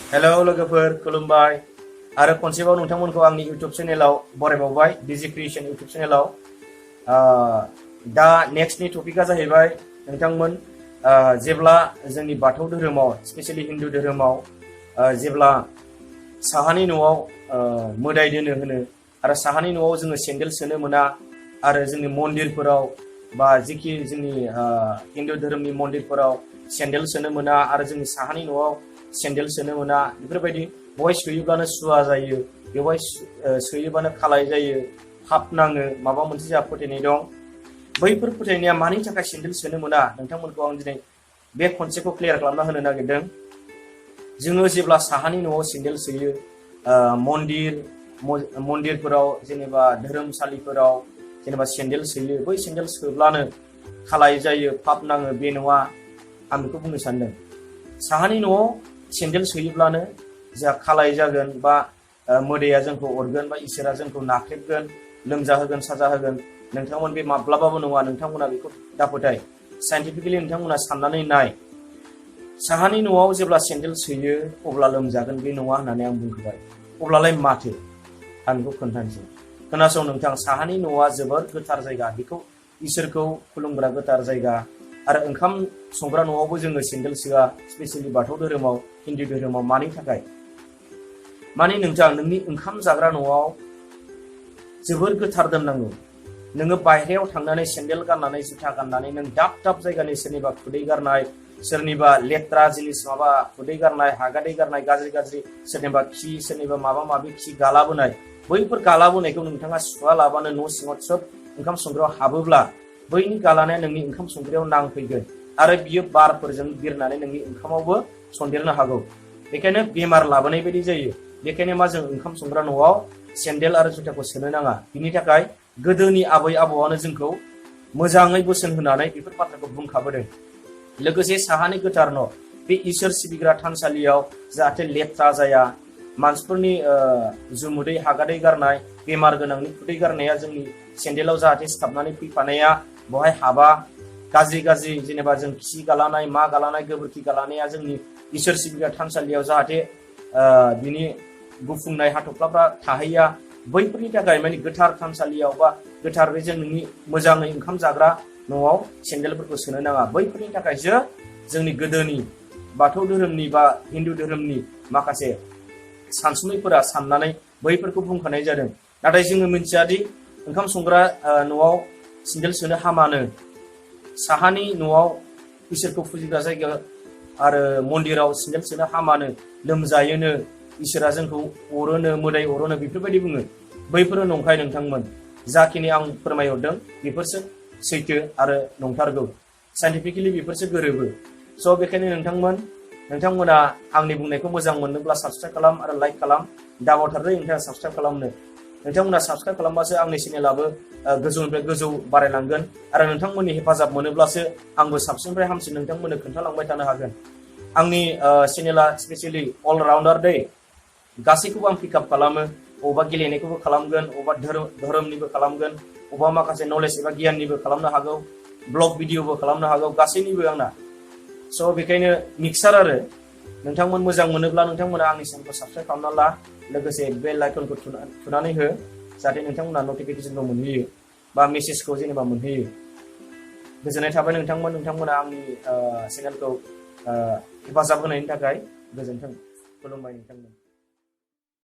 hello लोगोफोर खुलुमबाय आरो खनसेबाव नोंथांमोनखौ आंनि इउट्यूब चेनेलाव बरायबावबाय डिजि क्रिएशन इउट्यूब चेनेलाव दा नेक्स्टनि टपिकआ जाहैबाय नोंथांमोन जेब्ला जोंनि बाथौ धोरोमाव स्पेशली हिन्दु धोरोमाव जेब्ला साहानि न'आव मोदाय दोनो होनो आरो साहानि न'आव जोङो सेन्देल सोनो मोना आरो जोंनि मन्दिरफोराव बा जिखि जोंनि हिन्दु धोरोमनि मन्दिरफोराव सेन्देल सोनो मोना आरो जोंनि साहानि न'आव सेन्देल सोनो मोना बेफोरबायदि बहाय सोयोब्लानो सुवा जायो बेवहाय सोयोबानो खालाय जायो पाप नाङो माबा मोनसे जा फोथायनाय दं बैफोर फोथायनाया मानि थाखाय सेन्देल सोनो मोना नोंथांमोनखौ आं दिनै बे कनसेप्टखौ क्लियार खालामना होनो नागिरदों जोङो जेब्ला साहानि न'आव सेन्देल सोयो मन्दिरफोराव जेनेबा धोरोमसालिफोराव जेनेबा सेन्देल सोयो बै सेन्देल सोब्लानो खालाय जायो पाप नाङो बे नङा आं बेखौ बुंनो सानदों साहानि न'आव सेन्देल सोयोब्लानो जा खालाय जागोन बा मोदाया जोंखौ अरगोन बा इसोरा जोंखौ नाख्रेबगोन लोमजाहोगोन साजाहोगोन नोंथांमोन बे माब्लाबाबो नङा नोंथांमोना बेखौ दाफोथाय साइन्टिफिकेलि नोंथांमोना साननानै नाय साहानि न'आव जेब्ला सेन्देल सोयो अब्ला लोमजागोन बे नङा होननानै आं बुंखाबाय अब्लालाय माथो आं बेखौ खोन्थानोसै खोनासं नोंथां साहानि न'आ जोबोर गोथार जायगा बेखौ इसोरखौ खुलुमग्रा गोथार जायगा आरो ओंखाम संग्रा न'आवबो जोङो सेन्देल सोआ स्पेशली बाथौ धोरोमाव हिन्दु धोरोमाव मानि थाखाय माने नोंथां नोंनि ओंखाम जाग्रा न'आव जोबोर गोथार दोननांगौ नोङो बायहेरायाव थांनानै सेन्देल गाननानै जुथा गाननानै नों दाब दाब जायगानि सोरनिबा खुदै गारनाय सोरनिबा लेथ्रा जिनिस माबा खुदै गारनाय हागादै गारनाय गाज्रि गाज्रि सोरनिबा खि सोरनिबा माबा माबि खि गालाबोनाय बैफोर गालाबोनायखौ नोंथाङा सुवा लाबानो न' सिङाव सोब ओंखाम संग्रायाव हाबोब्ला बैनि गालानाया नोंनि ओंखाम संग्रायाव नांफैगोन आरो बियो बारफोरजों बिरनानै नोंनि ओंखामावबो सन्देरनो हागौ बेखायनो बेमार लाबोनाय बायदि जायो बेखायनो मा जों ओंखाम संग्रा न'आव सेन्देल आरो जुथाखौ सोनो नाङा बिनि थाखाय गोदोनि आबै आबौआनो जोंखौ मोजाङै बोसोन होनानै बेफोर बाथ्राखौ बुंखाबोदों लोगोसे साहानि गोथार न' बे इसोर सिबिग्रा थानसालियाव जाहाथे लेथ्रा जाया मानसिफोरनि जुमुदै हागादै गारनाय बेमार गोनांनि खुदै गारनाया जोंनि सेन्देलाव जाहाथे सिथाबनानै फैफानाया बहाय हाबा गाज्रि गाज्रि जेनेबा जों खि गालानाय मा गालानाय गोबोरखि गालानाया जोंनि इसोर सिबिग्रा थानसालियाव जाहाथे बिनि गुफुंनाय हाथफ्लाफ्रा थाहैया बैफोरनि थाखाय माने गोथार थानसालियाव बा गोथार बे जों नोंनि मोजाङै ओंखाम जाग्रा न'आव सेन्देलफोरखौ सोनो नाङा बैफोरनि थाखायसो जोंनि गोदोनि बाथौ धोरोमनि बा हिन्दु धोरोमनि माखासे सानसुमैफोरा साननानै बैफोरखौ बुंखानाय जादों नाथाय जोङो मिथियादि ओंखाम संग्रा न'आव सेन्देल सोनो हामानो साहानि न'आव इसोरखौ फुजिग्रा जायगा आरो मन्दिराव सेन्देल सोनो हामानो लोमजायोनो इसोरा जोंखौ अरोनो मोदाय अरोनो बेफोरबायदि बुङो बैफोरो नंखाय नोंथांमोन जाखिनि आं फोरमायहरदों बेफोरसो सैथो आरो नंथारगौ साइन्टिफिकेलि बेफोरसो गोरोबो स' बेखायनो नोंथांमोना आंनि बुंनायखौ मोजां मोनोब्ला साबसक्राइब खालाम आरो लाइक खालाम दाबावथारदो नोंथाङा साबसक्राइब खालामनो नोंथांमोना साबसक्राइब खालामबासो आंनि चेनेलाबो गोजौनिफ्राय गोजौ बारायलांगोन आरो नोंथांमोननि हेफाजाब मोनोब्लासो आंबो साबसिननिफ्राय हामसिन नोंथांमोननो खोन्थालांबाय थानो हागोन आंनि चेनेला स्पेशली अलराउन्डार दे गासैखौबो आं पिकआप खालामो अबा गेलेनायखौबो खालामगोन अबा धोरोमनिबो खालामगोन अबा माखासे नलेज एबा गियाननिबो खालामनो हागौ ब्लग भिडिअबो खालामनो हागौ गासैनिबो आंना स' बेखायनो मिक्सार आरो नोंथांमोन मोजां मोनोब्ला नोंथांमोना आंनि चेनेलखौ साबसक्राइब खालामना ला लोगोसे बेल आइकनखौ थुनानै हो जाहाथे नोंथांमोना नटिफिकेसनखौ मोनहैयो बा मेसेजखौ जेनेबा मोनहैयो गोजोननाय थाबाय नोंथांमोना आंनि चेनेलखौ हेफाजाब होनायनि थाखाय गोजोन्थों खुलुमबाय नोंथांमोन